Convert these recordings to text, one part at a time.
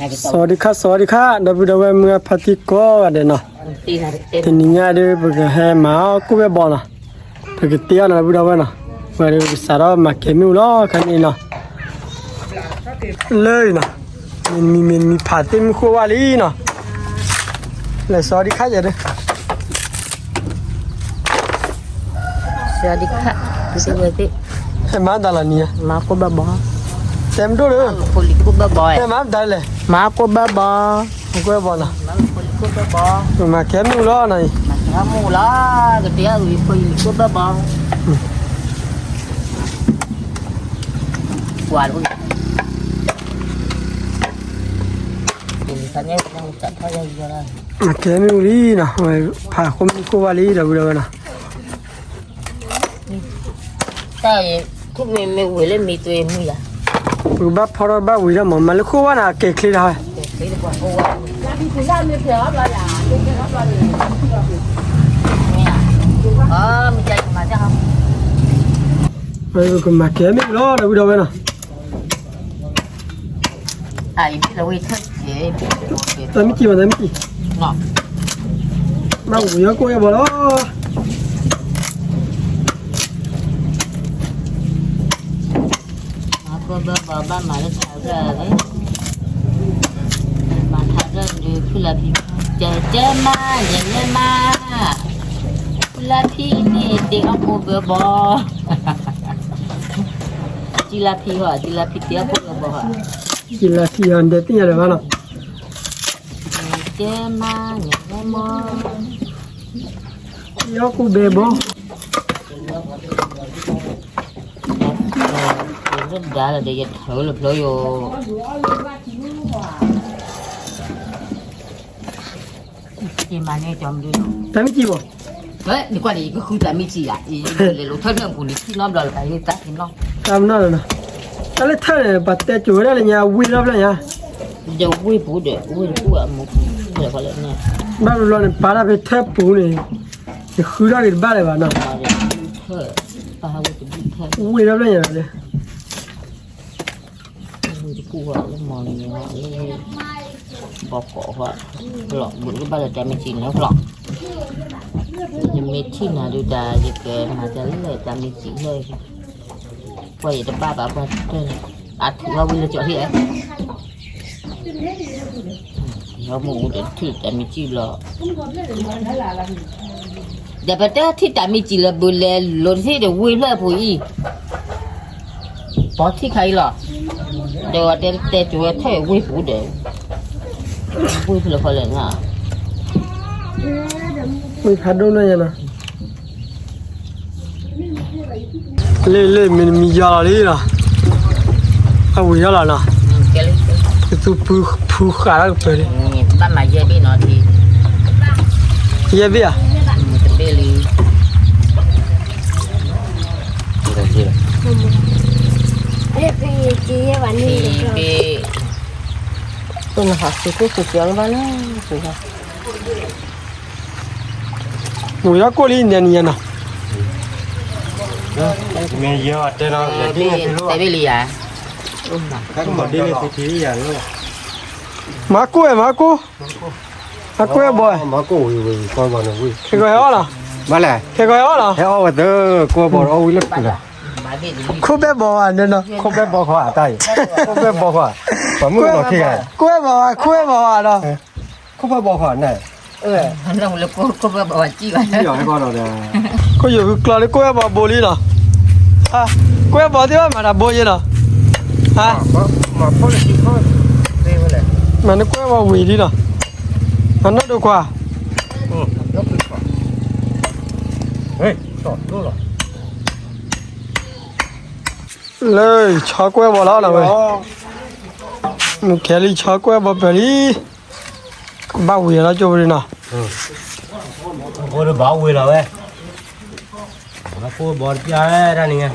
สวัสดีค่ะ สวัสดีค่ะ ဒီပုၢ်ဒီဝဲၢ်မုၢ်အဖါတံၢ်ကိးဂၤဒဲးနီၤ, တနံၤညါဒီး ပကဟဲမၤအီၣ်ကိၣ်ဘဲဘီနီၤ, ပကတ့အီၣ်နီၤ ဒီပုၢ်ဒီဝဲၢ်နီၤ, ဝဲဒီးပကစးထီၣ်မၤကဲမ့ၣ်အူလီၤ ခါန့ၣ်နီၤ, လၢအံၤနီၤ, မ့မံၤမ့မံၤဖးတ့ၢ်မုၢ်ဃိဝါလံနီၤ, လဲၤစီၤဒံခါယဲၢ်ဒီး စီၤဒံခါ, ဟဲမၤတၢ်လီၤနံၤ, မၤကိၣ်ဘဲဘီ, တဲမဒိၣ်လၢ, ဟဲမၤတၢ်လဲၣ်, မၤကိၣ်ဘဲဘီ, ကိၣ်ဘဲဘီနီၤ, မၤကဲမ့ၣ်အူလီၤနီၤ, မၤကဲမ့ၣ်အူလီၤ, ကတဲအီၣ်ကိၣ်ဘဲဘီ, ကွၢ်လၢ မၤကဲမ့ၣ်အူလံနီၤ, ဝဲဖးဃိမ့ၢ်ဃိဝါလံ ဒီပုၢ်ဒီဝဲၢ်နီၤ, တၢ်အံၤ မ့ၢ်ဝံၤလၢမ့ၢ်သွ့မုၢ်ယၤ, ပကဘၣ်ဖီထီၣ်ဘၣ်ဝံၤထီၣ်မး မၤလၢဃိဝါန့ၣ် အကဲၤချ့လီၤ, ပကမၤကဲမ့ၣ်အူလီၤ ဒီပုၢ်ဒီဝဲၢ်နီၤ. တၢ်မ့ၢ်ကံၢ်မး တၢ်မ့ၢ်ကံၢ်, ဘၣ်ဝံၤအီၣ်ကိၣ်ဘဲဘီလီၤ. မၤကိၣ်ဘဲဘီဘၣ်မၤလၢထးရၢၢ်, မၤထးရၢၢ်ဒီး ဖုလါဖံ, ကဲကဲမး ယဲၢ်မး, ဖုလါဖံန့ၣ် တ့အီၣ်ကိၣ်ဘဲဘီ, ကံလါဖံဟီ, ကံလါဖံတ့အီၣ်ကိၣ်ဘဲဘီဟီ, ကံလါဖံဟီ နတဲသ့ၣ်ညါလၢၤဘၣ်နီၤ, ကဲမး ယဲၢ်မး, တ့အီၣ်ကိၣ်ဘဲဘီ လၢဒါလၢဒီး ယထၢလၢဖျိယိာ်, တၢ်မ့ၢ်ကံၢ်ဘီ, နကွၢ်န့ၣ် ယကဃုတၢ်မ့ၢ်ကံၢ်ဧါ, လဲၤလိာ်ထၢၣ်န့ၣ်အပူၤန့ၣ် ထံၣ်နီတဘျီလၢၤဘၣ်, တၢ်မနီၢ်လီၤနီၤ, တၢ်လၢထၢၣ်န့ၣ် ပှၤတဲကိၤဝဲဒၣ်လၢညါ ဝ့ၢ်ထီၣ်ဖျၢၣ်ညါ, ဒီးဝ့ၢ်ပူၤဒီး ဝ့ၢ်တပူၤအမူး, ဘၣ်ဘျီဘျီန့ၣ် ပာ်တၢ်ဖဲထၢၣ်ပူၤန့ၣ်, ယဃုထီၣ်က့ၤတဘၣ်လၢၤဘၣ်နီၤ, ဝ့ၢ်ထီၣ်ဖျၢၣ်ညါလၢ ဘီကိးဃီ, လီၤဘူးကဘၣ်လၢတၢ်မ့ၢ်စံးန့ၣ်လီၤ, ယမ့ၢ်ထံၣ်နၤဒုးတၢ် ယကမၤတၢ်လၢတၢ်မ့ၢ်စံးလၢ, ပှၤယတဘၣ်ဘၣ်ပှၤတၢၢ်, အထူးထီၣ်ဝံၤလၢကၠီၣ်ဟံၣ်ဧါ, လီၤမ့ၢ်အူဒီးထံၣ်တၢ်မ့ၢ်စံးလီၤ. ဒီးပတဲထံၣ်တၢ်မ့ၢ်စံးလၢဘုးလဲၤလိာ်တထံၣ်ဒီးဝ့ၢ်ဖျၢၣ်ပူၤအံၤ, ပီထံၣ်ခါအံၤလီၤ, ဒီးတဲတဲကၠိဝဲထဲဝ့ၢ်ပူၤဒီး, ဝ့ၢ်ဖျၢၣ်ဖီလဲၣ်နၤ, ဝ့ၢ်ဖးဒိၣ်လၢညါနီၤ, လ့လ့မ့ၢ်တမံၤယါလီၤလံနီၤ, အဝံၤယါလီၤနီၤ, ကသူဖုဃာ်လၢကပၢၤလံ, ဘၣ်မၤယဲၢ်ဘ့ၣ်နီၤ, ယဲၢ်ဘ့ၣ်ဧါ, တဘ့ၣ်လံ, ဘ့ၣ်, နဟးသုးခိၣ်သုးကၠီလၢဘၣ်လၢ, ဝံၤလီၤကိၣ်လံ နဲနံၤညါနီၤ, မ့ၢ်ယဲၢ်တဲနီၤ, တဘ့ၣ်လံဧါ, မၤကိၣ်ဝဲ မၤကိၣ်, မၤကိၣ်ဝဲဘီ, ခဲကီၤဟဲအီၣ်လီၤ, ခဲကီၤဟဲအီၣ်လီၤ, ဟဲအီၣ်ဝဲသၢ, ကိၣ်ဘဲဘီအီၣ်ဝံၤလၢပူၤလီၤ, ခိၣ်ဘဲဘီဧါန့ၣ်နီၤ, ခိၣ်ဘဲဘီခွါတၢ်အံၤ, ခိၣ်ဘဲဘီခွါ, ပှၤမုၣ်ကနီၤခံဂၤ, ခိၣ်ဘဲဘီဧါ ခိၣ်ဘဲဘီဧါဒီး ခိၣ်ဘဲဘီခွါန့ၣ်, ခိၣ်ဘဲဘီခွါ, ခိၣ်ယိၤကကျီလၢကိၣ်ဘဲဘီဘိလံနီၤ, ကိၣ်ဘဲဘီသ့ၣ်ဘၣ်မၤတၢ်ဘိယဲနီၤ, မၤနကိၣ်ဘဲဘီဝံၤလံနီၤ, မၤနီၢ်ဒိခွါ, လၢဆီကိၣ်ဘဲဘီလီၤနီၤဝဲ, မုၢ်ခဲလံဆီကိၣ်ဘဲဘီပၢၤလံ, ကဘၣ်ဝံၤလီၤကၠိပူၤန့ၣ်နီၤ, ဘၣ်ဝံၤလီၤဝဲ, မၤကိၣ်ဘဲဘီတပျၢ်တၢ်န့ၣ်,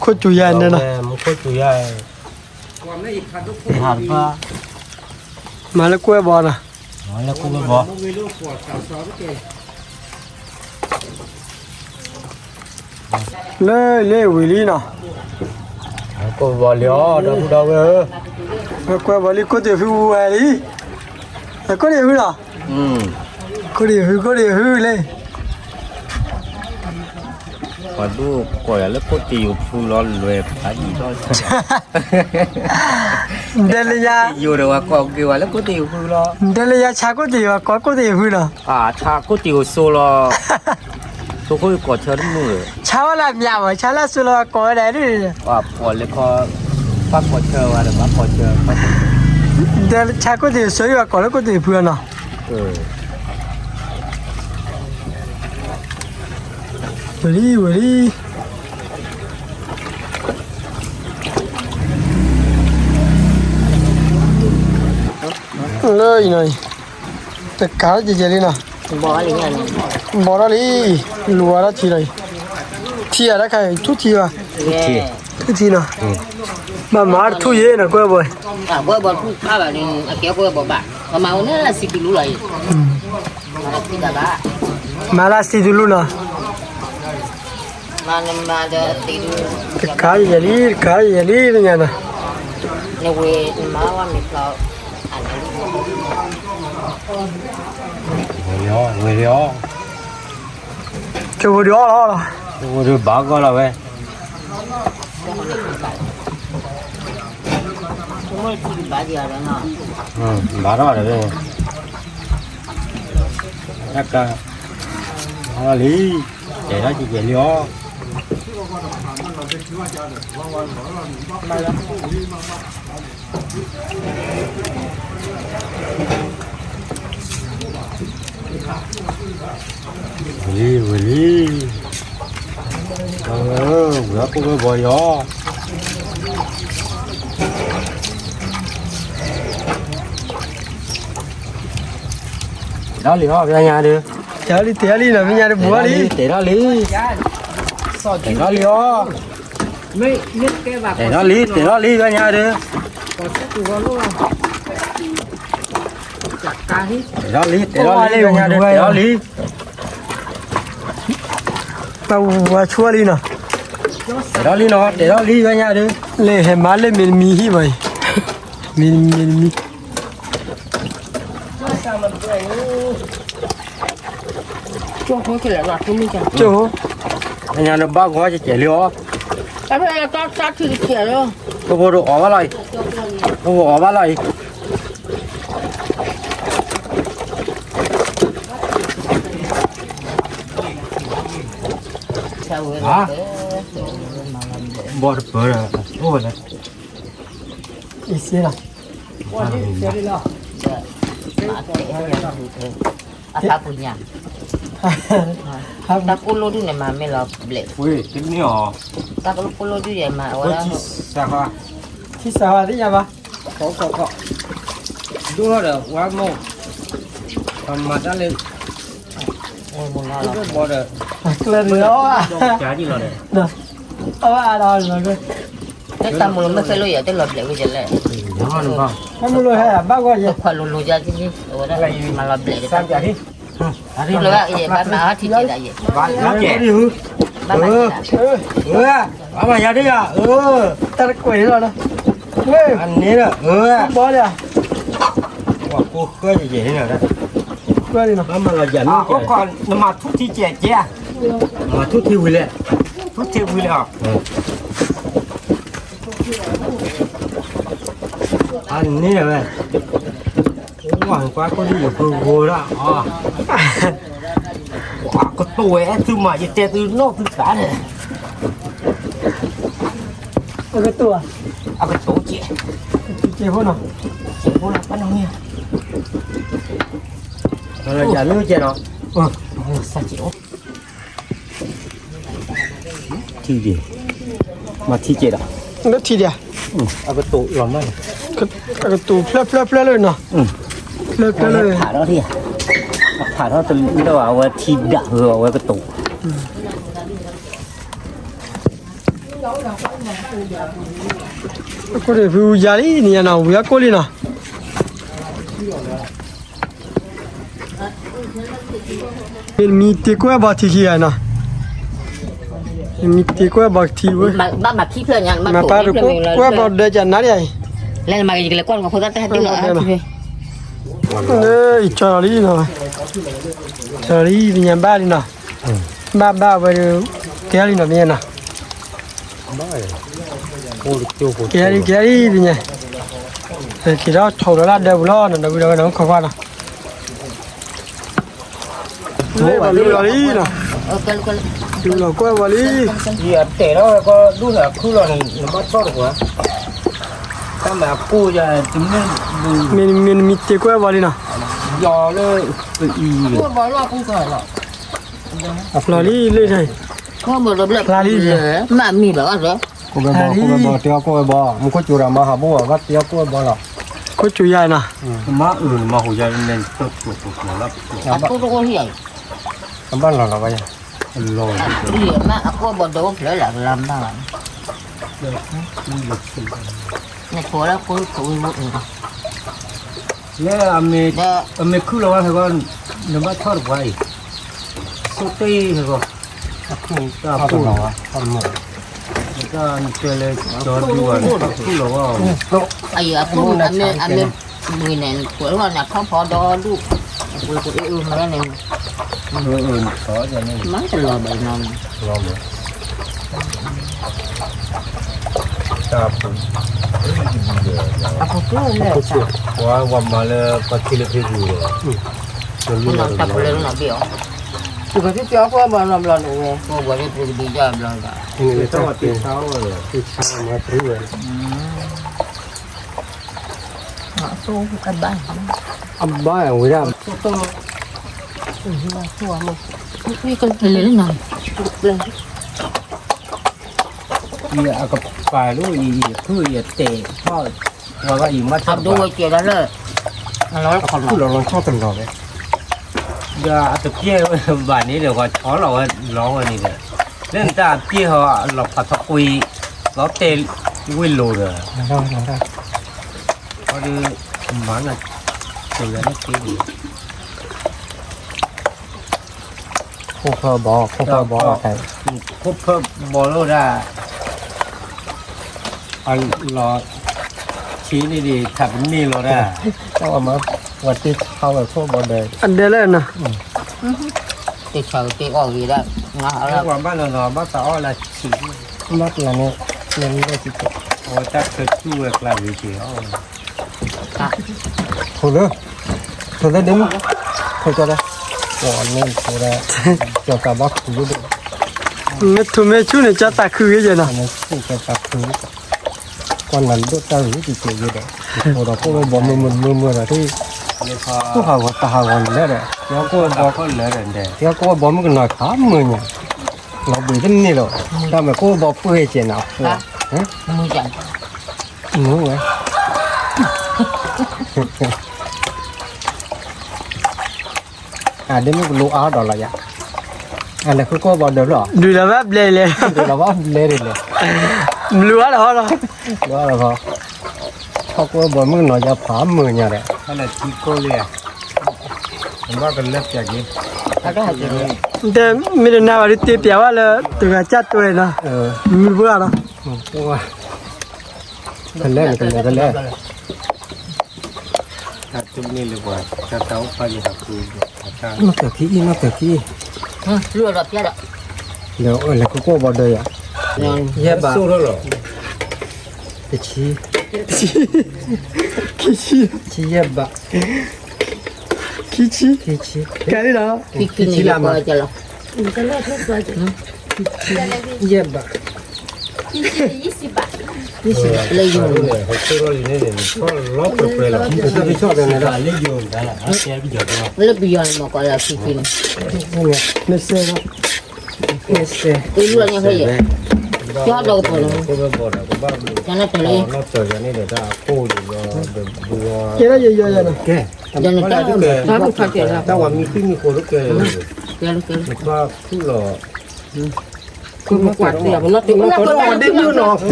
ခိၣ်စူၤယါန့ၣ်နီၤ, မၤလၢကိၣ်ဘဲဘီနီၤ, မၤလၢကိၣ်ဘဲဘီ လၢလၢဝံၤလံနီၤ, ကိၣ်ဘဲဘီလံအီၤ ဒီပုၢ်ဒီဝဲၢ်ဧၢ, ကွဲဘီလံ ကိးတ့ၢ်ဖုဝဲလံ, ကိးတ့ၢ်ဖုလီၤ, ကိးတ့ၢ်ဖု ကိးတ့ၢ်ဖုလၢ ပှၤဒိၣ်ကိးယၤလၢကိးတ့ၢ်ယိၤဖုလီၤ လွဲၢ်ဖးယံၤလီၤ, ဒဲလၢယၤ, ယိၤဒီးဝဲကိးက့ၤဝဲလၢကိးတ့ၢ်ယိၤဖုလီၤ, ဒဲလၢယၤဆါကိးတ့ၢ်ယိၤ ကိးကိးတ့ၢ်ယိၤဖုလီၤ, ဆါကိးတ့ၢ်ယိၤစိလီၤ, စိခိၣ်ကိးဆၢတမုာ်, ဆါဝဲလၢအမျးမး ဆါလၢစိလီၤကိးဝဲဒၣ်ဒ်, ပှၤလၢခီ, ပှၤကိးဆၢဝဲဒီး ပှၤကိးဆၢ, ဒဲဆါကိးတ့ၢ်ယိၤစိ ယွၤကိးလၢကိးတ့ၢ်ယိၤဖုလီၤနီၤ, ဝဲလံ ဝဲလံ လၢအံၤနီၤ, တကးကဲကဲလံနီၤ, ဘီထီၣ်လံ, လူၤဝဲဒၣ်ထံလီၤအံၤ, ထံအတၢ်ခါအံၤ ထူၣ်ထံဘၣ်, ထူၣ်ထံနီၤ, ဘၣ်မၤတထူၣ်ယဲနီၤ ကွဲဘီ, ကွဲဘီထူၣ်ခါဘၣ်န့ၣ် အကဲကွဲဘီဘၣ်, ပမၤဝဲန့ၣ်စံးတူၤလူလီၤအံၤ, မၤလၢစံးတူၤလူနီၤ, တကးယဲလံ တကးယဲလံ လၢညါနီၤ, နဝဲနမၤဝဲမ့ၢ်ဖျီ, ဝဲလံအီၤ ဝဲလံအီၤ, ကၠိဖိဒုးအီၣ်လီၤလီၤ, ကၠိဖိဒုးဘၣ်ဂီၢ်လီၤဝဲ, ဘၣ်ထီၣ်ဒီးဝဲ, တၢ်ကါ, လီၤလံ, တဲထီၣ်ကဲကဲလံအီၤ ဝံၤလံ ဝံၤလံ, ဝံၤအကိၣ်ဝဲဘီယီၤ, တဲထီၣ်လံအီၤ ပညါဒုး, တဲထီၣ်လံ တဲထီၣ်လံနီၤ ပညါဒုး ဘူးလံ, တဲထီၣ်လံ, တဲထီၣ်လံအီၤ, တဲထီၣ်လံ တဲထီၣ်လံ ပညါဒုး, တဲထီၣ်လံ တဲထီၣ်လံ ပညါဒုး တဲထီၣ်လံ, ပှၤဝဲဆူလံနီၤ, တဲထီၣ်လံနီၤ တဲထီၣ်လံ ပညါဒုး, လၢဟဲမၤလၢမ့ၢ်တမံၤဟံၣ်ဘၣ်အံၤ, မ့ၢ်တမံၤ မ့ၢ်တမံၤ ကၠိဖိ, ညါနဘၣ်ဂီၤကဲကဲလံအီၤ, တၢ်ထံၣ်တကဲလီၤ, ဖိဖိတအီၣ်ဘၣ်လီၤအံၤ, ဖိဖိအီၣ်ဘၣ်လီၤအံၤ, ဘီတပၢၢ်ဒီး အိၣ်ဝဲလဲၣ်, အ့ၣ်စ့လီၤ အဖးပူညါ, တၢ်ကိၢ်လိၣ်ဒုန့ၣ် မၤမ့ၢ်လီၤဘျဲး, တၢ်ကိၢ်လိၣ်ဒုယဲမၤအဝဲဒၣ်, ထံစးဟါသ့ၣ်ညါဘၣ်, ဒိၣ်ထီၣ်ဒီးဝါမိၢ်, ပမၤတၢ်လၢ ဘီဒီး, ကျဲၤန့ၣ်လီၤ, အဝဲအါဒီး, တၢ်မူလမ့ၢ်ခဲလၢာ်ယၤ တလီၤဘျဲးဝဲယလဲၣ်, တၢ်မူလဟဲဘၣ်ဂီၢ်ယဲ, ခွါလိၤလိၤယၤ, အဝဲဒၣ်မၤလီၤဘျဲး, လၢယဘၣ်မၤအီထံကဲဒၣ်ယဲ, ဘၣ်မၤကဲဒၣ်, ဘၣ်မၤယၤဒ်ယၤ, တၢ်တကွဲးလီၤ, န့ၣ်ဒီး, ဘီဒီး, ပှၤကိးဃၢယဲန့ၣ်, ဘၣ်မၤလီၤယၤ, နမၤထူၣ်ထံကဲးကဲ, မၤထူၣ်ထံဝံၤလဲၣ်, ထူၣ်ထံဝံၤလဲၣ်, အန့ၣ်ဝဲ, ကွၢ်ကွၢ်ကိၣ်ဒုယဖိဂိၤဒၣ်အီၤ, အကတိၤဝဲအဲၣ်သုမး ယတဲသုနီၢ်သုသးန့ၣ်, အကတိၤ, အကတိၤကဲ, ကဲဖိနီၤ, ကဲဖိနီၤ ပနီၣ်မ့ၢ်, ယၤမ့ၢ်ကဲနီၤ, စးကဲး ထံဒံး, မၤထံကဲးဒီး, လၢထံဒံး, အကတိၤလီၤမးန့ၣ်, အကတိၤဖျၢၣ်ဖျၢၣ်ဖျၢၣ်လၢနီၤ, ဖျၢၣ်ဖျၢၣ်လၢ, ဖးထီၣ်ထံ, ဖးထီၣ်တလၢာ် အဝဲထံဒၣ်အဝဲကတိၤ, အဃိန့ၣ် ဖုယၤလံ နံၤညါနီၤ ဝံၤအကိၣ်လံနီၤ. မ့ၢ်တမံၤတ့ကွဲဘီထံခံဂၤနီၤ, မ့ၢ်တမံၤတ့ကွဲဘီထံဝဲ, မၤပာ်တကွဲဘီဒၢကနါဒံးအံၤ, လဲၤနမၤက့ၤယကလဲၤကွၢ်နကဖိသၣ်တၢ်ဟဲဒုးလီၤ. ကၠီလီၤလံနီၤ, ကၠီလီၤလံ ပညါဘၣ်လံနီၤ, ဘၣ်ဘၣ်ဝဲဒီး ကဲလံနီၤ ပညါနီၤ, ကဲလံ ကဲလံ ပညါ, က့ၤထီၣ်ထိးလီၤလၢဒၢပူၤလီၤနီၤ ဒီပုၢ်ဒီဝဲၢ်နီၤ ခိၣ်ခွါနီၤ. လီၤလံနီၤ, လူၤလီၤကွၢ်ဝဲလံ, ယတဲထီၣ်ဝဲကီၢ်ဒူၣ်န့ၣ် အခုလီၤန့ၣ် နဘၣ်ထီၣ်တကွၢ်, တၢ်မၤအကိၢ်ယၤတမ့ၢ်, မ့ၢ်နမံတ့ကွၢ်ဝဲလံနီၤ, ယီၤလၢပအံၤ, လီၤလံလၢတၢ်, ဖျါလံ, မ့ၢ်မံဘၣ်ဘၣ်, ခိၣ်ဘီ ခိၣ်ဘီ တဲအီၤခိၣ်ဘီ မူခိၣ်စူၤဒီးမၤဟးဘိၣ်ဘၣ် ဘၣ်တဲအီၤခိၣ်ဘီလီၤ, ခိၣ်စူၤယၤနီၤ, မၤအၢ မၤဟူးယၤ အဘၣ်လီၤလီၤဘၣ်ယၤ, လီၤ, အကိၢ်ဘီဒီးအိၣ်ဖျဲၣ်လၢကလါမၢ်ဘၣ်, နဖိလၢကိၢ်ခိၣ်ဝဲဝဲအၢ, လၢအမ့ၢ်ခုၣ်လီၤဝဲဟဲဂီၢ်, နဘၣ်ထီၣ်တပှၤအံၤ, ဆိၣ်တ့ၢ်ဟဲဂီၢ်, အခိၣ်တၢ်ခိၣ်, နတဲလၢကၠီဒူၣ်ဘၣ်န့ၣ် ထီၣ်ခုၣ်လီၤဝဲအီၤ, အံၤအခိၣ်, အမ့ၢ်, မ့ၢ်န့ၣ် ကွဲးလီၤန့ၣ် ထီၣ်ဖီဒီဒူၣ်, အပှ့ၤပှ့ၤအ့ၣ်အၢမၤန့ၣ်, မၤတလီၤဘၣ်နီၤ, တၢ်ဖိ, အဖိကျိၣ်လဲၣ်, ပှၤဝဲမၤလၢပှၤထံလၢဖံပူၤဒီး, တၢ်ဖိလၢနဘ့ၣ်အီၤ, ပှၤထံကၠီဖိဘၣ်နီတဘျီန့ၣ်ဝဲ, ပှၤဝဲပှၤကဒံကၢ်ဘျီဒီး, တၢ်ဝဲတၢ်ဆါဝဲ, တၢ်ဆါဝဲမၤတရူးဝဲ, အဘၣ်ဝဲဒၣ်, အကပၤဒိၣ်အံၤ အဖုၣ်အံၤအတဲာ်ထီၣ်, ဝဲဘၣ်အံၤမ့ၢ်ထီၣ်, အဒိဝဲကဲဒၣ်လၢ, အဖုၣ်လီၤလီၤဆီတလီၤဝဲ, ဒီးအတပျဲၢ်ဝဲဘၣ်န့ၣ်ဒီး ပှၤဆီလီၤဝဲလီၤဝဲန့ၣ်ဒီး, လၢနတၢ်အပျဲၢ်ဟီ လီၤဖးထီၣ်ကွံ, လီၤတဲာ်ဝ့ၢ်လိၤဒီး, အဒီး, မၤနၤ, ကလၢန့ၣ်က့န့ၣ် ခိၣ်ဖၢဘီ, ခိၣ်ဖၢဘီ, ခိၣ်ဖၢဘီလီၤဒၣ်, အလီၤ, ဆံးန့ၣ်ဒံး ထးပန့ၢ်လီၤဒၣ်, တၢ်ဝဲမၤ, ပှၤတ့ဆါဝဲခိၣ်ဘီဒီး, အဒဲလၢနီၤ, တ့ဆါတ့အီၣ်ဂ့ၤဒၣ်, ပှၤဘၣ်နီၤနီၤ ဘၣ်သးအီၣ်လၢဆံး, ဘၣ်ကျါန့ၣ်, အဝဲတၢ်ခဲတူၢ်ဝဲကျါဂ့ၤက့ၤအီၣ် ထိးလၢ, ထိးလၢဒ့မုၣ်, ထိးကၠီဒၣ်, ပှၤန့ၣ်ထိးဒၣ်, ကၠီသးဘၣ်ခုးလၢဒၣ်, မ့ၢ်ထိးမ့ၢ်ဆူၣ်န့ၣ် ကၠီသးခုဂ့ၤယဲနီၤ, ကၠီသးခု, ကွၢ်နၤဒိၣ်တၢ်ဂ့ၤတက့ၢ်ဂ့ၤဒီး, ထိးဒီးကိၢ်ဝဲဘီမုၢ်မုၢ်မုၢ်မုၢ်ဒီး, သူၣ်ဟးဂီၤသးဟးဂီၤလၢဒီး, သ့ကိၢ်ဝဲဘီမုၢ်ကနီၤခးမုာ်ညါ, လီၤဘှံးတန့ၢ်လီၤ, တၢ်မၤကိၢ်ဘီဖုၣ်ဟဲကဲးနၤအဖိ, မုာ်ဝဲ အဒ့မုၣ်ကလူအါဒီးလီၤယၤ, အလဲၤဃုကိၢ်ဘီဒၢးဖျၢၣ်, ဒုးလီၤဘၣ်ဘျဲလဲၣ်, ဒုးလီၤဘၣ်ဘျဲဒ်လဲၣ်, ဘျုးအါလီၤဟီလီၤ, ဘျုးအါလီၤဟီ, ထီၣ်ကိၢ်ဘီမုၢ်ကနီၤယါဖးမုာ်ညါဒီး, ဘၣ်ကလၢပျးက့ၤ, တဲမ့ၢ်တနာ်ဘၣ်ဒုးတ့ပျးဝဲလၢ တဂၤကၢ်တွဲနီၤ, မုၢ်ပှၢ်လီၤ, ကလဲၤကလဲၤကလဲၤ တၢ်တမ့ၢ်လၢပှၤ တၢ်တၢ်အိၣ်ဖးယံၤဟးဃု, နီၢ်တၢ်ခံအံၤ နီၢ်တၢ်ခံအံၤ, ဒီးလဲၤခိကိၢ်ဘီဒၢးယၤ, ယဲၢ်ဘး, တဆံ, ခံဆံ, ခံဆံယဲၢ်ဘး, ခံဆံ, ခံဆံ, ကဲလံလီၤ, ခံဆံလါမး, ယဲၢ်ဘး လၢယိၤန့ၣ်, လၢပယီၤန့ၣ်မ့ၢ်ကွၢ်လၢအခံခံန့ၣ်, မ့ၢ်စဲးလီၤ, မ့ၢ်စဲး, အံၤလူၤလၢညါဖဲယဲၢ်, ကၠီဒီးကပၢၤလီၤ, ကၠီနီၢ်တၢ်လၢ, ကဲဒၣ်ယဲၢ်ယဲၢ်ယဲၢ်နီၤ, ကဲ, တၢ်ဝဲမံဃံမံဃိးတကဲ, ကဲလီၤ, ကဲလီၤ, ကကွၢ်တ့ၢ်အပနီၣ်တ့ၢ်,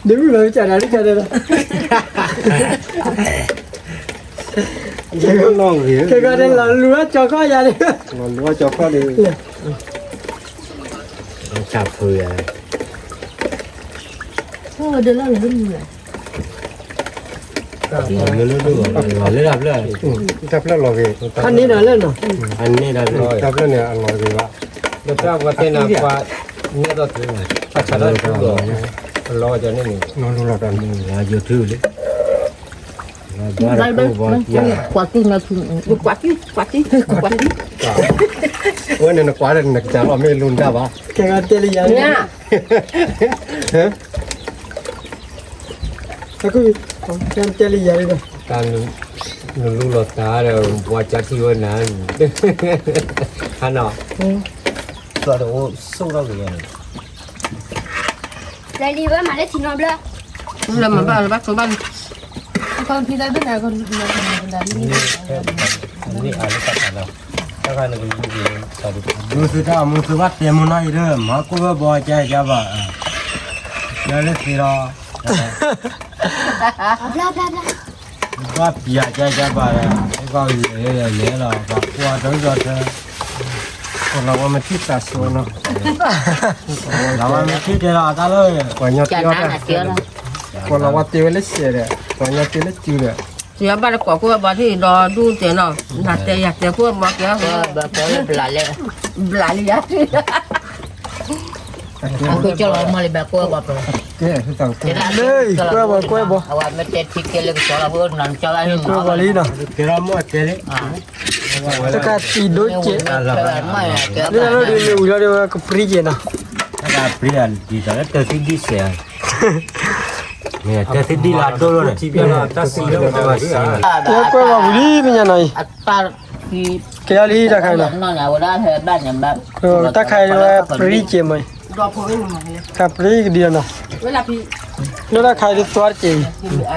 ဒ့မုၣ်လီၤကၢ်ဒၣ်လံကၢ်ဒၣ်လီၤ, ကဲကီးဒၣ်လီၤလူၤဝဲကၠီခီၣ်ယၤန့ၣ်, လီၤလူၤဝဲကၠီခီၣ်န့ၣ်, ဆၣ်ဖုယၤ, ဒၢလၢလၢမူလဲၣ်, လၢလၢဒိၣ်လီၤလၢတၢ်ဖျၢၣ်, တၢ်ဖျၢၣ်လီၤဂ့ၤ, အန့ၢ်ဒီးလၢနီၤ, အန့ၢ်ဒီးလၢ တၢ်ဖျၢၣ်န့ၣ်အလီၤဂ့ၤဘၣ်, ဒီးတၢ်ပှၤတဲနၤပှၤ နဲၣ်ထီၣ်ထူ, တၢ်ဆးထီၣ်ထူလီၤ, အလီၤကန့ၣ်န့ၣ်, နီၢ်လူလီၤတၢ်န့ၣ်, ယိၤထူလံ, ကွၢ်ကံ, ကွၢ်ကံ, ကွၢ်ကံ, ကွၢ်ကံ, အဝဲန့ၣ်နကွၢ်ဒီးနကစၢ်လီၤမ့ၢ်လူၤတၢ်ဘၣ်, ကဲတဲလံယၤန့ၣ်, တဲလံယၤန့ၣ်, တၢ်နလူလီၤတၢ်ဒီး ပှၤကၢထံဝဲနၤ, ဟါနီၤ, သိးဒီးအိၣ်ဆိၣ်ထီၣ်က့ၤန့ၣ်, လၢလံဝဲမၤလၢထံနီတဘျီ, လၢမၤဘၣ်လၢဘၣ်ကျိဘၣ်န့ၣ်, မ့ၢ်အလၢတၢ်ခါလီၤ, တၢ်ခါန့ၣ်ကလူၤက့ၤ, မုၢ်သုတၢ်မုၢ်သုဘၣ်တဲမုၢ်နီၢ်အံၤဒီး မၤကိၣ်ဝဲဘီကဲကဲဘၣ်, လၢလၢသ့လီၤ ဘၣ်ပျးကဲကဲဘၣ်, ဘၣ်လဲၤလဲၤလီၤ ဘၣ်ကွၢ်ဒီးဒီးထဲ, ကိးလီၤဝဲမ့ၢ်ထံၣ်သးဆိနီၤ, လီၤဝဲမ့ၢ်ထံၣ်တဲလီၤတၢ်လၢ, ပှၤညီတ့အီၣ်တၢ်, ကိးလီၤဝဲတ့ဝဲလၢစဲးဒီး ပှၤညီတ့လၢစုဒီး, ယဘၣ်လၢကိးကိၣ်ဝဲဘီထံၣ်ဒီးဒူၣ်တဲနီၤ, နၤတဲယၤတဲကိၣ်ဝဲဘီကဲ, ဘျးလံယၤ, အဃိကၢလီၤမီၢ်လံဘၣ်ကိၣ်ဝဲဘီပၢ်, လၢကိၣ်ဝဲဘီကိၣ်ဝဲဘီ, အဝဲမ့ၢ်တဲထံကဲလၢကၠီလီၤဖိနီၤကၠီဘၣ်, ကိၣ်ဝဲဘီလံနီၤ, တကးတံၤဒိကဲး, လၢလီၤဒုးမ့ၢ်ဝံၤလီၤဒုးဝဲကပြံကဲးနီၤ, တၢ်ပြံဒ်သိးလၢတၢ်သံဒံစဲး, တၢ်သံဒံလၢဒိၣ်လီၤန့ၣ်, ကွၢ်ဝဲကွၢ်ဝဲဝံၤလံမ့ၢ်ညါနီၤအံၤ, ကဲလီၤလံတၢ်ခါအံၤနီၤ, တၢ်ခါအံၤဝဲပြံကဲးမးအံၤ, တၢ်ပြံကဒံလီၤနီၤ, လၢတၢ်ခါအံၤဒ်သွါတကဲးအံၤ,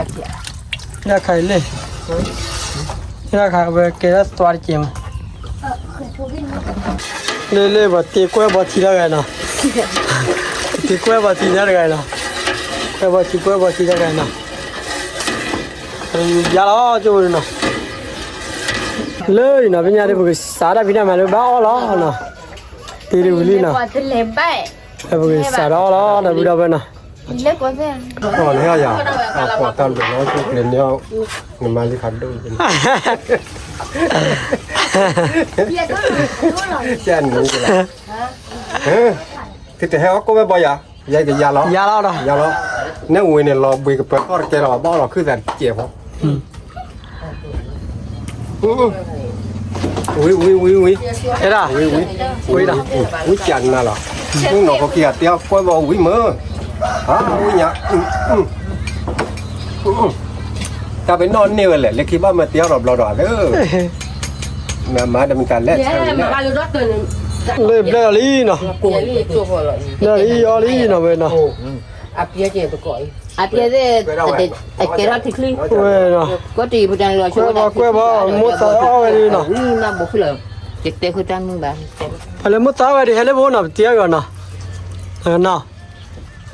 တၢ်ခါအံၤလၢ, တၢ်ခါဝဲကဲဒ်သွါတကဲးမး လၢလၢပှၤတ့ကွဲဘီထံတဂၤနီၤ, တ့ကွဲဘီထံတဂၤနီၤ, ကွဲဘီထံကွဲဘီထံတဂၤနီၤ, ယါလီၤကၠိဝဲနီၤ, လၢအံၤနီၤ ပညါဒ်ပကစးတၢ်ဖံးတၢ်မၤလၢဘၣ်အီၣ်လီၤနီၤ, တ့ဒ်ဝံၤလံနီၤ, ပကစးတၢ်အီၣ်လီၤဒီပုၢ်ဒီဝဲၢ်နီၤ, အီၣ်လၢယၤ, အပှၤတၢ်ဘျုးလီၤကၠိကျဲၤန့ၣ်, နမၤလံဖးဒိၣ်, သုတဟဲအီၣ်ကိၣ်ဝဲဘီယၤ, ယကယၤလီၤ, ယၤလီၤ, နဲဝံၤန့ၣ်လီၤဘှံးကပၢၤထီၣ်တကဲလီၤ ဘၣ်အီၣ်လီၤခုၣ်သးတစဲးဖိ, ဝံၤဝံၤဝံၤဝံၤ, ဝံၤဝံၤ, ဝံၤကနၤလီၤ, မုၢ်နီၢ်ဖိခံဂၤတဲအီၣ်ကွဲဘီဝံၤမ့ၢ်, ဟါဝံၤညါ တၢ်ပနီၣ်န့ၢ်ဝဲလဲၣ် လၢခံဘၣ်မၤတ့အီၣ်ဒီးဘျီဒီးလၢ, မၤမၤဒီးမတၤလဲၣ်, လၢဘျဲၣ်လီၤလံနီၤ, ဘျဲၣ်လီၤလံအီၣ်လံနီၤဝဲနီၤ, အပျဲသ့ၣ်, အကဲထီၣ်ထံချံ, ဝဲ, ကွဲတံၤပတၢ်လီၤဆိဝဲ, ကွဲဘီကွဲဘီ မိၣ်သးအီၣ်ဝဲဒၣ်နီၤ, တတဲဃုတၢ်မုၢ်ဘၣ်, ဖဲလၢမိၣ်သးအီၣ်ဝဲဒၣ် ဟဲလၢပအိၣ်နီၤ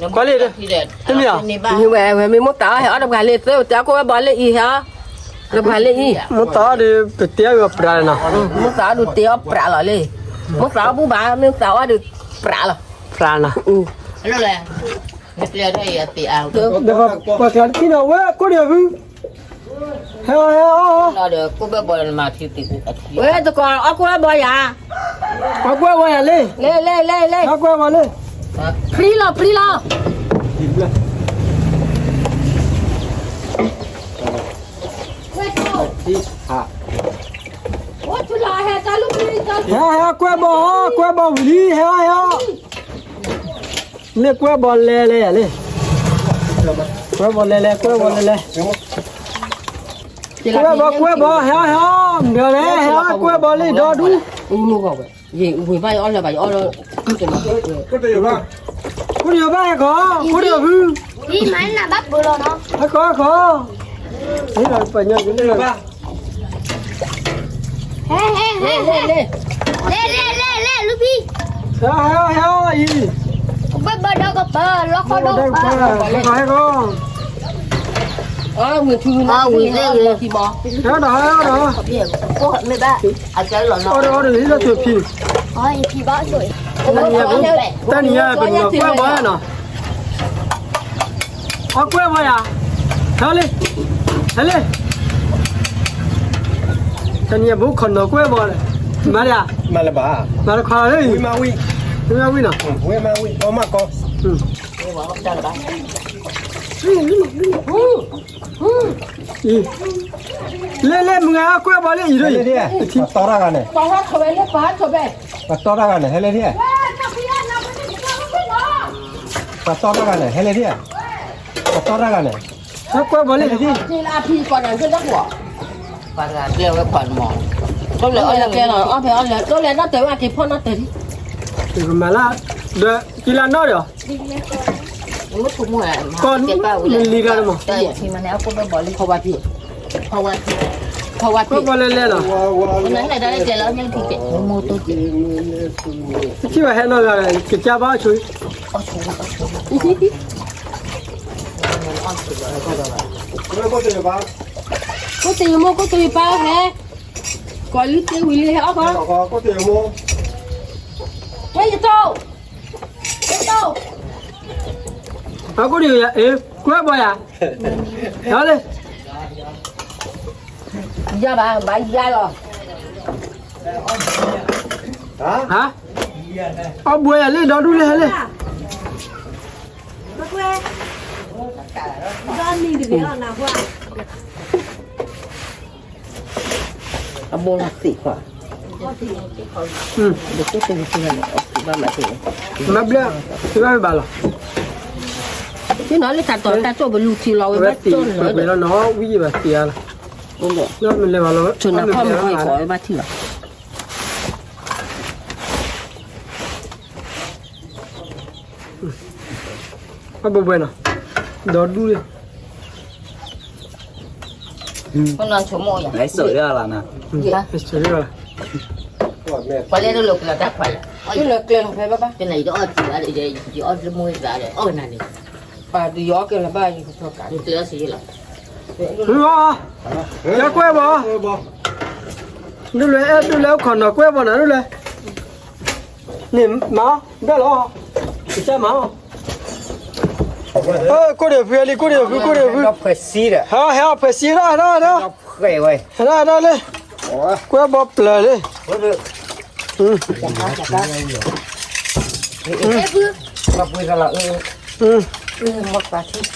ပတ့အီၣ်ဂီၤနီၤ, နီၤ ကွၢ်လံ, တမ့ၢ်ဧါ, ဝဲမ့ၢ်မိၣ်သးအီၣ်ဟဲအီၣ်တပှၤလၢသၢ ပတဲကိၣ်ဝဲဘီလၢအံၤဟဲအီၣ်, တပှၤလၢအံၤ, မိၣ်သးအီၣ်ဒီး ပတဲအီၣ်ဂီၤပြးလီၤနီၤ, မိၣ်သးအီၣ်ဒုးတဲအီၣ်ပြးလီၤလံ, မိၣ်သးအီၣ်ဘူၣ်ဘၣ် မ့ၢ်မိၣ်သးအီၣ်ဒုးပြးလီၤ, ပြးလီၤ, ပှၤကျါတထံၣ်နီၤ ဝဲကိၣ်ဒံးအဖု ဟဲအီၣ်ဟဲအီၣ်, ဝဲတကိးအီၣ်ကွဲဘီယၤ, အီၣ်ကွဲဘီယၤလံ, လံလံလံလံ, အီၣ်ကွဲဘီလံ, ပြံလီၤပြံလီၤ, ဟဲဟဲကွဲဘီ, ကွဲဘီဝံၤလံ ဟဲအီၣ်ဟဲအီၣ်, မ့ၢ်ကွဲဘီလဲၤလဲၤယၤလံ, ကွဲဘီလဲၤလဲၤ ကွဲဘီလဲၤလဲၤ, ကွဲဘီ ကွဲဘီ ဟဲအီၣ်ဟဲအီၣ်, မ့ၢ်လဲၤဟဲအီၣ်ကွဲဘီလံ ဒီဒူၣ်, ဝံၤဘၣ်ယအီၣ်လၢၤဘၣ်ယအီၣ်လၢ, ခိၣ်ဒံးဘၣ်ဟဲခီ, ခိၣ်ဒံးဖု, ဟဲခီဟဲခီ, ဟဲခီ, ဟဲဟဲဟဲဟဲ, ဟဲဟဲဟဲအံၤ, ကွဲဘီဒီးကပၤ လီခီဒီးကပၤ, ဟဲခီဟဲခီ, အဝံၤထူဝံၤလီၤ, ဟဲဒီးဟဲဒီး, မ့ၢ်ဘၣ်, အကဲလီၤနီၤ, အီၣ်ဒီးအီၣ်ဒီးဟံးလီၤထူၣ်ဖံး, တနံၤညါပကွဲဘီနီၤ, အီၣ်ကွဲၢ်ဘီယၤ, ဟဲလံ, ဟဲလံ, တနံၤအဘိခီနီၤကွဲၢ်ဘီ, မၤဒၣ်, မၤလၢၤဘၣ်, မၤတခီလီၤလၢ, ဝံၤမၤဝံၤ, ဝံၤမၤဝံၤနီၤ, ဝံၤမၤဝံၤ, ကီမးကီ, လဲၤလဲၤ မုၢ်ဂၤအီၣ်ကွဲၢ်ဘီလၢအံၤဒိၣ်, ပတီၢ်တၢ်ဂၤန့ၣ်, ပတီၢ်တၢ်ဂၤန့ၣ် ဟဲလၢထံဧါ, ပတီၢ်တၢ်ဂၤန့ၣ် ဟဲလၢထံဧါ, ပတီၢ်တၢ်ဂၤန့ၣ် ဟဲလၢထံဧါ, ကွဲၢ်ဘီလၢအံၤဒိၣ်, ပှၤတဂၤကျဲဝဲခွါမး, ကျဲလီၤ, အီၣ်ဖဲအီၣ်လဲၤ ကျဲလီၤ အီၣ်ဖဲအီၣ်လဲၤ ကျဲလီၤ နီၢ်တၢၤဝဲအက့ၤဖီၣ်နီၢ်တၢၤလံ, မၤလၢ, ဒီးကံလၢနီၢ်ဒီး, ကီၢ်လံလီၤမး, ကွဲၢ်ဘီလဲၤလဲၤလီၤ, ထံၣ်ဘၣ်ဟဲနီၢ်ဂၤ ကစၢ်ဘၣ်အီၣ်ဆိ ကိၣ်တယမိၢ် ကိၣ်တယပၢ်ဟဲ, ကီၤလံသ့ဝံၤလံဟဲအီၣ်ဘၣ်, ဝဲယတိၢ်, ယတိၢ်, အကိၣ်တယ, ကွဲၢ်ဘီယၤ, လၢ, ယၤဘၣ် ဘၣ်ယၤလီၤ, ဟါ, အီၣ်ဘှဲယၤလၢဒီဒူၣ်လၢဟဲလၢ အဘိလီၤသ့ၣ်ခွါ, ဘၣ်မၤသ့ၣ်, မၤဘျါ, ဘၣ်မၤဘၣ်လီၤ, သ့ၣ်နီၤလၢတၢ်တီၢ်တၢ်တိၢ်ပလူၤထံလီၤဝဲဘၣ်တိၢ်လီၤ, ဝဲသ့ၣ်ပှဲၤပှဲၤလီၤနီၤ ဝံယဘၣ်သ့ၣ်ဧါလီၤ, ဆိနၤခီမုၢ်ကီၢ်အံၤကိးဝဲဘၣ်ထံလီၤ. အဘိဘှဲနီၤ, ဒီဒူၣ်လံ, ပလဲၤလၢလီၤ, ပလဲၤလီၤဖဲဘၣ်ဘၣ်, ယအီၣ်တမူသးဒီး အီၣ်နၤန့ၣ်, ပှၤဒုးယအီၣ်ကဲလီၤဘၣ်ယကထီၣ်ကး, ကျဲအီၣ်စ့လီၤ, ယကွဲၢ်ဘီ, ဒ်လဲၣ်အဲၣ်ဒ်လဲၣ်အိၣ်ခိးနီၤကွဲၢ်ဘီနၤဒ်လဲၣ်, န့ၣ်မၤအီၣ်, ဘၣ်လီၤ, ကစၢ်မၤအီၣ်, ကိၣ်ဒံးဖုလံ ကိၣ်ဒံးဖု ကိၣ်ဒံးဖု, ဟဲအီၣ်ဖှဲးစံဒီး ဟဲဒၣ် ဟဲဒၣ် ဟဲဒၣ် ဟဲဒၣ်လၢ, ကွဲၢ်ဘီပျၢၤလံ, ဆ့ၣ်နီၤ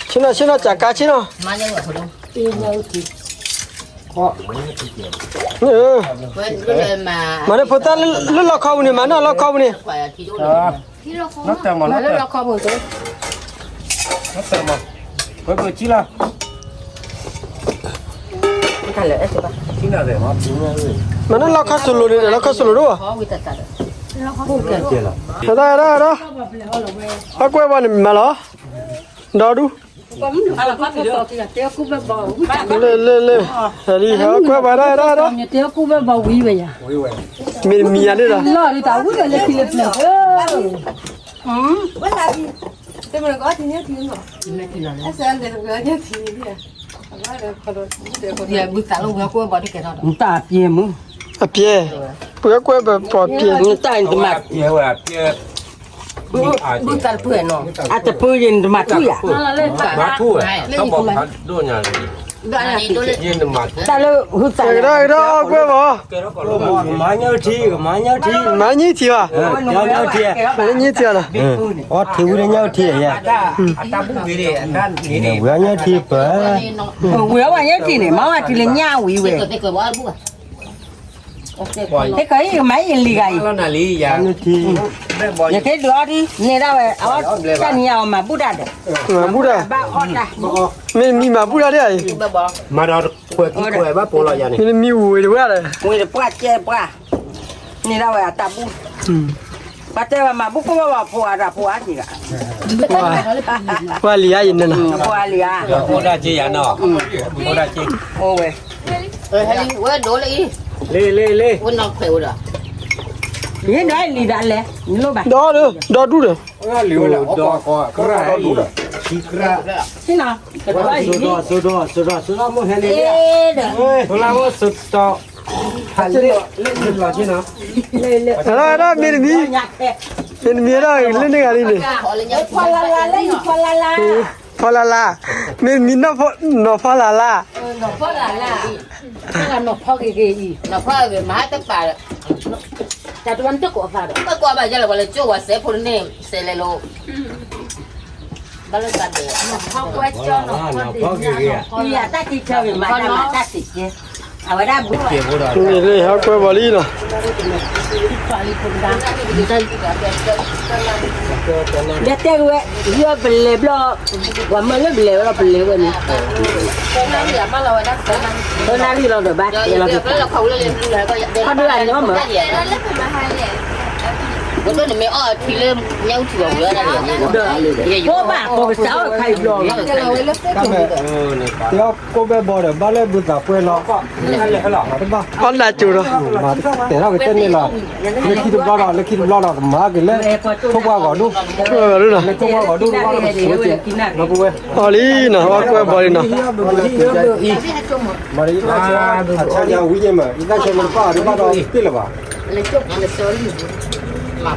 ဆ့ၣ်နီၤ ကၢ်ကါဆ့ၣ်နီၤ, မၤန့ၣ်ဖိသၣ်လၢလီခီပူၤန့ၣ် မၤန့ၢ်လီခီပူၤန့ၣ်, လၢလီခီပူၤ, မၤန့ၢ်လီခီစလိၤန့ၣ် လီခီစလိၤဒိၣ်, ဟဲဒၣ် ဟဲဒၣ် ဟဲဒၣ်, အကွဲၢ်ဘီန့ၣ်မၤလီၤ, ဒီဒူၣ်, လၢ လၢ လၢ, ဟဲလံ ဟဲကွဲၢ်ဘီ ဟဲဒၣ် ဟဲဒၣ်, မ့ၢ်တမံၤယၤန့ၣ်ဒီး, တၢ်ပျဲမုၢ်, အပျဲ, ပှၤကွဲၢ်ဘီပီၢ်ပျဲ, တၢ်တပၢၢ်ယဲၢ်နတမၤထူၣ်ယၤ, တၢ်လၢဟုသး, ကဲထီၣ်ကီးလီၤ ကွဲၢ်ဘီ, ကမၤညၣ်ထံ, ကမၤညၣ်ထံ, မၤညၣ်ထံဘၣ်, မၤညၣ်ထံ, အီထံဝံၤလၢညၣ်ထံယၤ, ဝံၤအီၣ်ညၣ်ထံပၢ်, ဝံၤအီၣ်ညၣ်ထံန့ၣ် မၤဝဲထံလၢညၣ်ဝံၤဝဲ ဟဲကီးအံၤ ကမၤအံၤလံဂၤအံၤ, ယကဒုးအီထံ န့ၢ်ဒၣ်ဝဲ အီၣ်တၢ်နံၤအီၤမၤဘူၣ်တၢ်ဒီး, မၤဘူၣ်တၢ်, ဘၣ်အီၣ်တၢ်, မ့ၢ်မံမၤဘူၣ်တၢ်ဒ်အံၤ, မၤဒီးကွဲးခံကွဲးဘၣ်ပိာ်လီၤယၤန့ၣ်, မ့ၢ်မံဝံၤတဝဲဒီး, ဝံၤတပှၢ်ကဲပှၢ်, န့ၢ်ဒၣ်ဝဲအတၢ်ဘူၣ် ပှၤတဲဝဲမၤဘူၣ်ကိၣ်ဘၣ်ဘၣ်ဖိအတၢ်ဖိအါက့ၤဘၣ်, ပှၤလံၤဧါယန့ၣ်နီၤ, ပှၤလံၤဧါ, အိၣ်ဒၣ်က့ယၤနီၤ, အိၣ်ဒၣ်က့, အိၣ်ဝဲ, ဝဲဒိးလၢအံၤ, လ့လ့လ့, ဝဲနီၢ်ခွဲးဝဲဒီး, ယဲဒၣ်လံၤဒၣ်လဲၣ်, နလိၣ်ဘၣ်, ဒီဒူၣ်ဒီး, ဒီဒူၣ်ဒီး, ဒီဒူၣ်ဒီး, ဒီဒူၣ်ဒီး, ဒီဒူၣ်ဒီး, ဒီဒူၣ်ဒီး, ဒီဒူၣ်ဒီး, မ့ၢ်တမံၤ, မ့ၢ်တမံၤဒၣ်လၢန့ၣ်ဂၤလံန့ၣ်, ဖီလာ်လၢယဖီလာ်လၢ ဖီလာ်လၢ်, မ့ၢ်မံနီၢ်ဖီလာ်လၢ်, နီၢ်ဖီလာ်လၢ်, နီၢ်ဖီဂ့ၤဂ့ၤအံၤ, နီၢ်ဖီဂ့ၤမၤဟါတပာ်ဒီး, တၢ်တဝါနတကိးအသးဒီး, တကိးဘၣ်ယဲလီၤ ပှၤလၢကၠိဝဲစဲးဖိတန့ၣ် စဲးလဲၤလိၤ, ဘၣ်လၢသးဒဲး, နီၢ်ဖီဂ့ၤဂ့ၤ, အတၢ်တံၤဆၢဂ့ၤမၤတၢ်မၤတၢ်စံးကဲ အဝဲဒၣ်ဘု, န့ၣ်လၢဟီကွဲဘီလံနီၤ, ယတဲဝဲ, ယပလဲၤဘျီ, ပှၤမၢလၢပလဲၤဝဲဒီးပလဲၤဝဲန့ၣ်, သၢနၣ်ရံၣ်လီၤဒီးဘၣ်, ခီဒုးအညီမး, ဒီး, ကိးဘၣ်ကိးကစးအီၣ်ခါအံၤဘျီ, ကိးဘၣ်ဘီဒီးဘၣ်လၢဘုသးပှဲၤလီၤ, အီၣ်နၢ်ကၠိဒီး, တဲထီၣ်ကတဲန့ၣ်လီၤ, လၢခံတဘျီဒီး လၢခံတဘျီဒီး ကမၤက့ၤလၢ, ထိၣ်ပှၢ်ဂီၤဒိၣ်, လၢထိၣ်ပှၢ်ဂီၤဒိၣ်, အီၣ်လံနီၤ ဟီကွဲဘီလံနီၤ, မၤဒီးယသးဆၢ, ဝံၤမး ယသးဆၢမတပၢ်အီၤဒိၣ်ဘၣ်ဒီးတ့ၢ်လၢၤဘၣ်, ခိၣ်ယီၤမုၢ်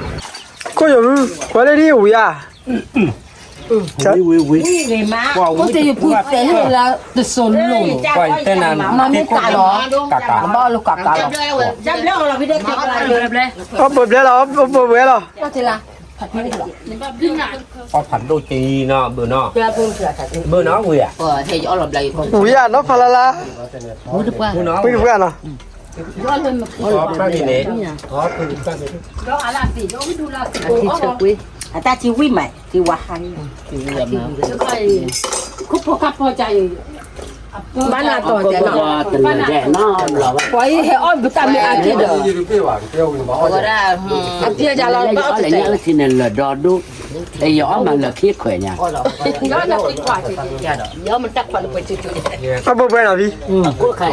ကွၢ်လၢဒ်ဝံၤဧါ, ဝံၤဝံၤဝံၤ, အိၣ်တယဖူသဲးဟ့ၣ်လၢတစိၤလိၤ, မၤမ့ၢ်ကးလီၤ, ဘၣ်လၢကးကးလီၤ, အီၣ်ပှဲၤဘျဲလီၤ အီၣ်ပှဲၤဘျဲလီၤ, အီၣ်ဖးဒိၣ်က့ၤနီၤ ဘုနီၤ, ဘုနီၤဝံၤဧါ, ဝံၤဧါနီၤဖးလၢ်လၢ်, ဝံၤတပှၢ်နီၤ, အတၢ်ထံဝံၤမး, ထံဝါဟါ, ခိၣ်ဖိခါဖိကါအံၤ, ဘၣ်နၤတီၢ်တဲနီၤ, ပှၤအံၤဟဲအီၣ်ဘုတၢ်မ့ၢ်အါက့ၤဒီး, အပျဲယၤလီၤ, ဘၣ်အီၣ်တတဲ, လၢညါလၢထံန့ၣ်လၢာ်ဒီဒိၣ်, ယအီၣ်မးလၢာ်ခံခွဲးညါ, ယအီၣ်မးတၢ်ခွါလၢပှဲၤကၠိကၠိ, အဘိဘွဲနီၤဖံ,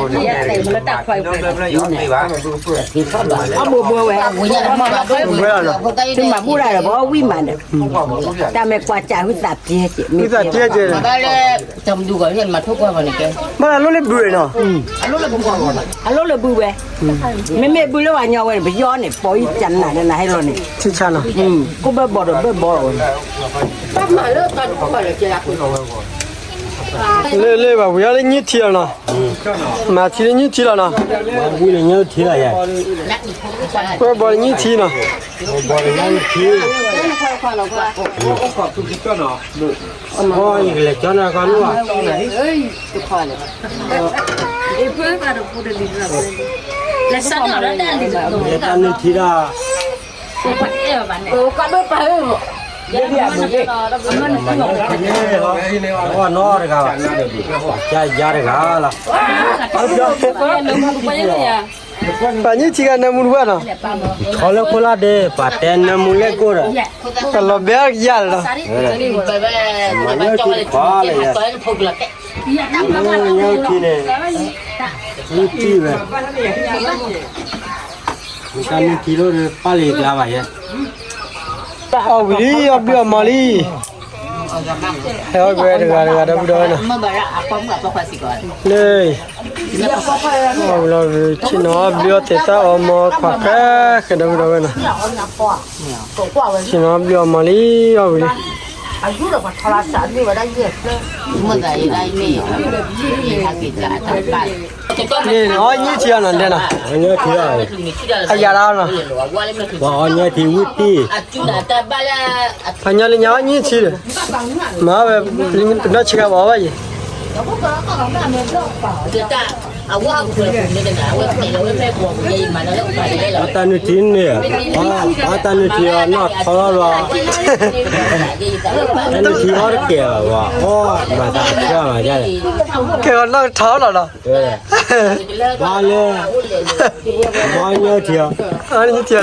အဘိဘွဲဝဲ, ဘိဘွဲလီၤ, သုမၤဘူၣ်တၢ်ဒီး ပအီၣ်ဝံၣ်မးဒီး, တၢ်မ့ၢ်ကွၢ်ကၢ်ဝံသးပျဲက့ၤ, ဝံသးပျဲက့ၤ, ဘၣ်လၢတမဒူဂီၤမၤထိၣ်ကွၢ်ဂီၤန့ၣ်ကဲ, ဘၣ်လၢအလိၣ်လၢဘုးနီၤ, အလိၣ်လၢဘုးဝဲ, မ့မ့ၢ်ဘုးလၢပှၤညီဝဲန့ၣ် ပယီၤန့ၣ် ပိာ်ယကနၤဒီးနၤဟဲလီၤန့ၣ်, ဆံဆါနီၤ, ကိၣ်ဘၢဘီဒီးဘၢဘီဝဲ, လၢလၢဘၣ်ဝံၤအီၤလၢညၣ်ထံလီၤနီၤ, မၤထံလၢညၣ်ထံလီၤနီၤ, ဝံၤလၢညၣ်ထံလီၤယဲ, ကွဲဘီလၢညၣ်ထံနီၤ, ဘီလၢညၣ်ထံ, ယကလဲၤကၠီနၤကီနူၢ်, လဲၤစးနၤလၢတၢ်လံၤ, ယတၢ်နုၢ်ထံဒၣ်, အဝဲနီတဂၤဘၣ်, ယၤယၤတဂၤလီၤ, ပှၤညၣ်ထံဂၤနၢမူတဝဲနီၤ, ထီလၢခိၣ်လၢ်ဒ့ ပှၤတဲနၢမူလဲၣ်ကိၣ်ဒီး, ကလီၤဘဲအကယၤလီၤ, မၤညၣ်ထံတခွါလၢယၤ, ညၣ်ထံန့ၣ်, မ့ၢ်တံၢ်ဝဲ, မ့ၢ်တၢ်နုၢ်ထံလိၣ်ဒီးပၢ်လၢယကျါဘၣ်ယဲ, အီၣ်ဝံၤလံ အီၣ်ဘျုးအီၣ်မၤလံ, ဟဲအီၣ်ကွဲတဂၤတဂၤဒီပုၢ်ဒီဝဲၢ်နီၤ, လၢ, အီၣ်ဝံၤလီၤ ဆ့ၣ်နီၤအီၣ်ဘျုးအီၣ်သ့ၣ်သၣ်အီၣ်မၤခွါဃဲဃဲဒီပုၢ်ဒီဝဲၢ်နီၤ, ဆ့ၣ်နီၤအီၣ်ဘျုးအီၣ်မၤလံ အီၣ်ဝံၤလံ, န့ၣ်အီၣ်ညၣ်ထံအီၤနီၤဒဲးနီၤ, အယၤလီၤနီၤ, ပှၤအီၣ်ညၣ်ထံဝံၣ်တံၢ်, ပှၤညီလၢညါအီၣ်ညၣ်ထံဒီး, မၤဝဲ, ပနီၢ်ဆံးခါပှၤအီၣ်ဘၣ်ယံၤ အတၢ်နုၢ်ထံန့ၣ်, အတၢ်နုၢ်ထံန့ၣ်, အတၢ်နုၢ်ထံအီၣ်နီၢ်ထီလီၤလီၤ, တၢ်နုၢ်ထံအီၣ်တကဲးဘၣ်, အီၣ်မၤသးဆၢမၤဒ်လဲၣ်, ကဲအီၣ်နီၢ်ထီလီၤလီၤ, ဘၣ်လၢ, ဘၣ်ညၣ်ထံအီၤ, ညၣ်ထံလီၤ, အတၢ်နုၢ်ထံအီၤ,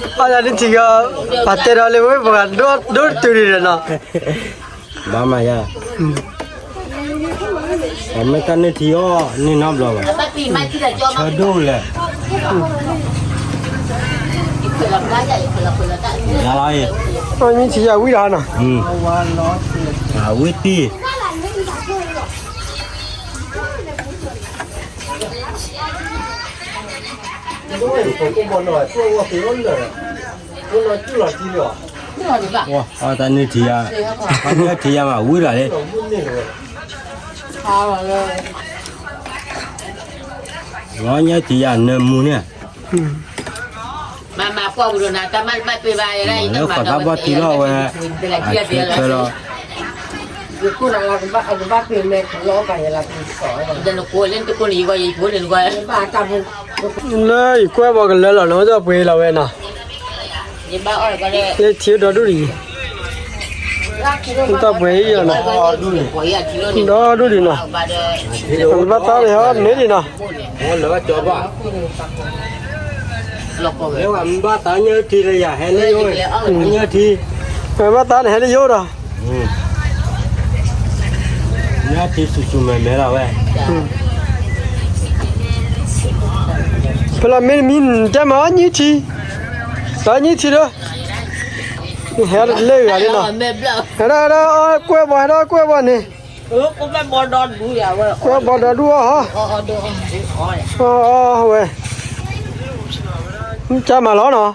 ပှၤတဲဒီးလၢဝဲပှၤဒိၣ်တုၤန့ၣ်ဒီးနီၤ ဘၣ်မးယၤ, မ့ၢ်တၢ်နုၢ်ထံအီၣ်န့ၢ်နီတဘျီဘၣ်, ဆၢဒိၣ်လဲၣ်, ယၤလီၤအံၤ, နုၢ်ထံယၤဝံၣ်ဒီးနီၤ, ဝံၣ်တံၢ် ဒိၣ်န့ၣ် ပကိၢ်ဘီနီၤ သူၣ်အဂီၢ်သ့အိၣ်လၢာ်, အိၣ်လီၤစုလီၤစုလီၤ, အတၢ်နုၢ်ထံယၤ, အနၢထံယၤမး ဝံၤလီၤလံ, လီၤညၢထံယၤနၢမူန့ၣ်, လၢဃီၤသးဘီၣ်ထံလီၤဝဲ, အခဲခဲလီၤ, လၢယကွဲဘီကလၢလီၤနီၤ ဒီးပှ့ၤလီၤဝဲနီၤ, လၢထံဒီဒူၣ်ဒံး, ဒီးပှ့ၤအံၤနီၤ, ဒီဒူၣ်ဒံးနီၤ, ပကဘၣ်သးန့ၣ်ဟီန့ၣ်ဒံးနီၤ, မ့ၢ်ဘၣ်သးန့ၣ်ဟဲလၢယိၣ်, မ့ၢ်ဘၣ်သးန့ၣ်ဟဲလၢယိၣ်ဒီး ညၣ်ထံဆူၣ်ဆူၣ်မဲာ်မဲာ်လီၤဝဲ, ဖဲလီၤမ့တမံၤတဲမၤအီၣ်ညၣ်ထံ, ဒီးညၣ်ထံဒီး, ဟဲတလဲဂၤလံနီၤ, ဟဲဒၣ်ဟဲဒၣ်ကွဲဘီ ဟဲဒၣ်ကွဲဘီန့ၣ်, ကွဲဘီဒီဒူၣ်အီၣ်ဟီ, အီၣ်ဝဲ, ကမၤလီၤနီ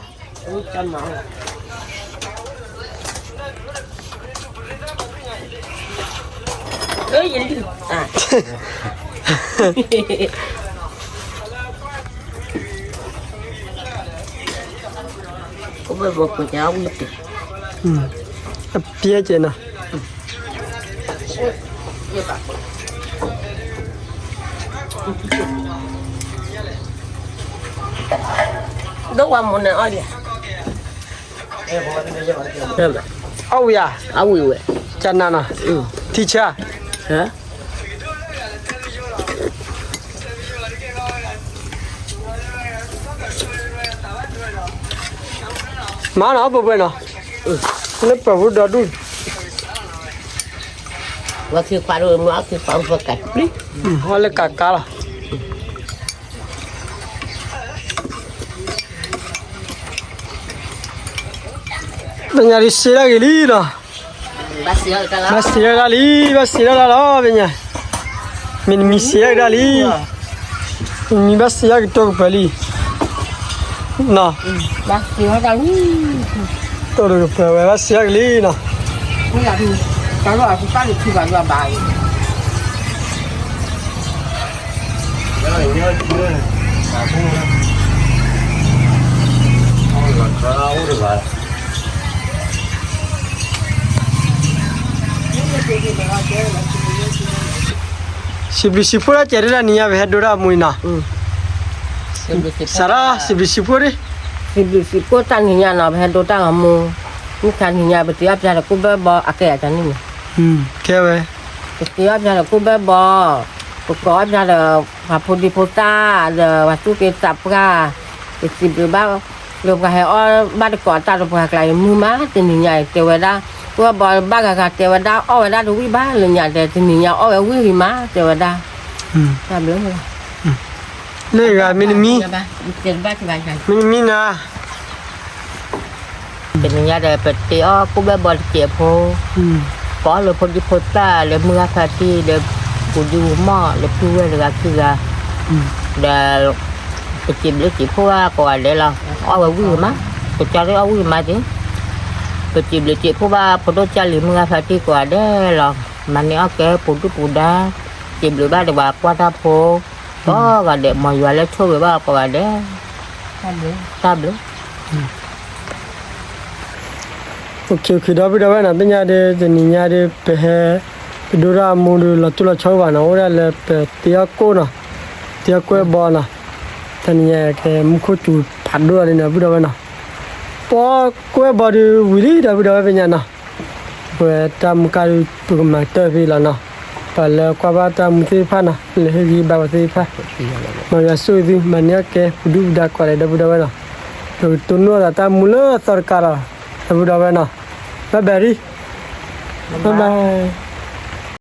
ၤ. အပျဲကဲနီၤ. ဒိၣ်ဝါမူန့ၣ်အီၣ်လံ, အီၣ်ဝံၤဧါ, အီၣ်ဝံၤဝဲ, ကနၤနီၤ, ထံဆါ, မၤနီၤ ပှဲၤပှဲၤနီၤ, လၢပှၤဖိဒီဒူၣ်, ဝဲခံခွါဒိၣ်မ့ၢ်အီၣ်ခံခွါပကးပျံၤ, အီၣ်လၢကးကးလီၤ. ပညါဒ်စံးဒၣ်ဂ့ၤလံနီၤ, ဘၣ်စံးဒၣ်လံ, ဘၣ်စံးဒၣ်လီၤပညါ, မ့တမံၤစံးဒၣ်ကဒါလံ, မ့တမံၤဘၣ်စံးဒၣ်ကတိၤကပၤလံ, နီၤ, တိၤတကပၤဝဲ ဘၣ်စံးဒၣ်ကလံနီၤ. စံးဘျုးစံးဖှိၣ်တၢ်ကဲၤဒၣ်တနံၤညါ ပဟဲဒိတၢ်မူအံၤနီၤ, စးထီၣ်စံးဘျုးစံးဖှိၣ်ဒၣ်, စံးဘျုးစံးဖှိၣ်တၢ်နံၤညါနီၤ ပဟဲဒိတၢ်ဂီၤမူ, မုၢ်ခါနံၤညါ ပတ့အီၣ်ပျါဒီးကိၣ်ဘၢဘီအကဲအတၢ်န့ၣ်န့ၣ်, ကဲဝဲ, ပတ့အီၣ်ပျါဒီးကိၣ်ဘၢဘီ, ပကိးအီၣ်ပျါဒီး ပှၤဖိဒံဖိသၣ် ဒီးပှၤသူၣ်က့သးပှၢ်, ပစံးဘျုးဘၣ် လၢပှၤဟဲအီၣ်ဘၣ်တကိးတၢ်ဒီးပှၤကျါအံၤမုာ်မး တနံၤညါအံၤ တဲဝဲဒၣ်, ကိၣ်ဘၢဘီဘၣ်ဂၤဂၤတဲဝဲဒၣ်အီၣ်ဝဲဒၣ်တဝံၣ်ဘၣ် လၢညါတဲ တနံၤညါအီၣ်ဝဲဝံၣ်ဂံၤမး တဲဝဲဒၣ်, တၢ်ဘျုး, လၢဂၤမ့တမံၤ, မ့တမံၤနၤ တနံၤညါဒီး ပတ့အီၣ်ကိၣ်ဘၢဘီတစဲးဖိ, ပအီၣ်လၢဖိဒံဖိသၣ် လၢမုၢ်ဂၤဖါတံၢ် လၢပူၤဒံပူၤမီၢ် လၢပုၢ်ဝဲၢ်တဂၤခံဂၤ, ဒီး ပစံးဘျုးစံးဖှိၣ်ဘၣ်ကိးဂၤဒဲးလီၤ. အီၣ်ဝဲဝံၣ်ဂံၤမး, ပကၢ်ရ့ၣ်အီၣ်ဝံၣ်ဂံၤမးသ့ၣ်, ပစံးဘျုးစံးဖှိၣ်ဘၣ်ဖိဒိၣ်ကၢ်လံၤမုၢ်ဂၤဖါတံၢ်ကိးဂၤဒဲးလီၤ. မၤန့ၢ်အီၣ်ကဲပူၤဒုၣ်ပူၤဒါ, စံးဘျုးဘၣ်ဒီးပှၤကွၢ်တၢ်ဖိ, ကိးဂၤဒဲး မ်ယွၤလၢဆိၣ်ဂ့ၤဘၣ်ကိးဂၤဒဲး, တၢ်ဘျုး. ဒီပုၢ်ဒီဝဲၢ်နီၤ သ့ၣ်ညါဒီး တနံၤညါဒီး ပဟဲ ပဒိတၢ်အမူဒီး လီၤတိၢ်လီၤဆီဘၣ်နီၤ အိၣ်ဒၣ်လၢပတ့အီၣ်ကိၣ်နီၤ, တ့အီၣ်ကွဲၢ်ဘီနီၤ, တနံၤညါကဲမူခိၣ်စူၤဖးဒိၣ်လီၤန့ၣ် ဒီပုၢ်ဒီဝဲၢ်နီၤ, ပအီၣ်ကွဲၢ်ဘီဒီးဝံၤလံ ဒီပုၢ်ဒီဝဲၢ်သ့ၣ်ညါနီၤ, ပဝဲတၢ်မူကါဒီး ပကမၤကတၢၢ်ဖဲအံၤလီၤနီၤ, ပှၤလၢကွၢ်ဘၣ်တၢ်မူသ့ၣ်တဖၣ်နီၤ လၢဟ့ၣ်ဂံၢ်ဘါပှၤသ့ၣ်တဖၣ်, မ်ယွၤဆိၣ်ဂ့ၤသု မၤန့ၢ်အီၣ်ကဲပူၤဒုၣ်ပူၤဒါကိးဂၤဒဲး ဒီပုၢ်ဒီဝဲၢ်နီၤ, ပကတိၢ်နီၣ်သးတၢ်မူလၢအသီတကးဒီး ဒီပုၢ်ဒီဝဲၢ်နီၤ, ဘၣ်ဘၣ်ရံ, ဘၣ်ဘၣ်.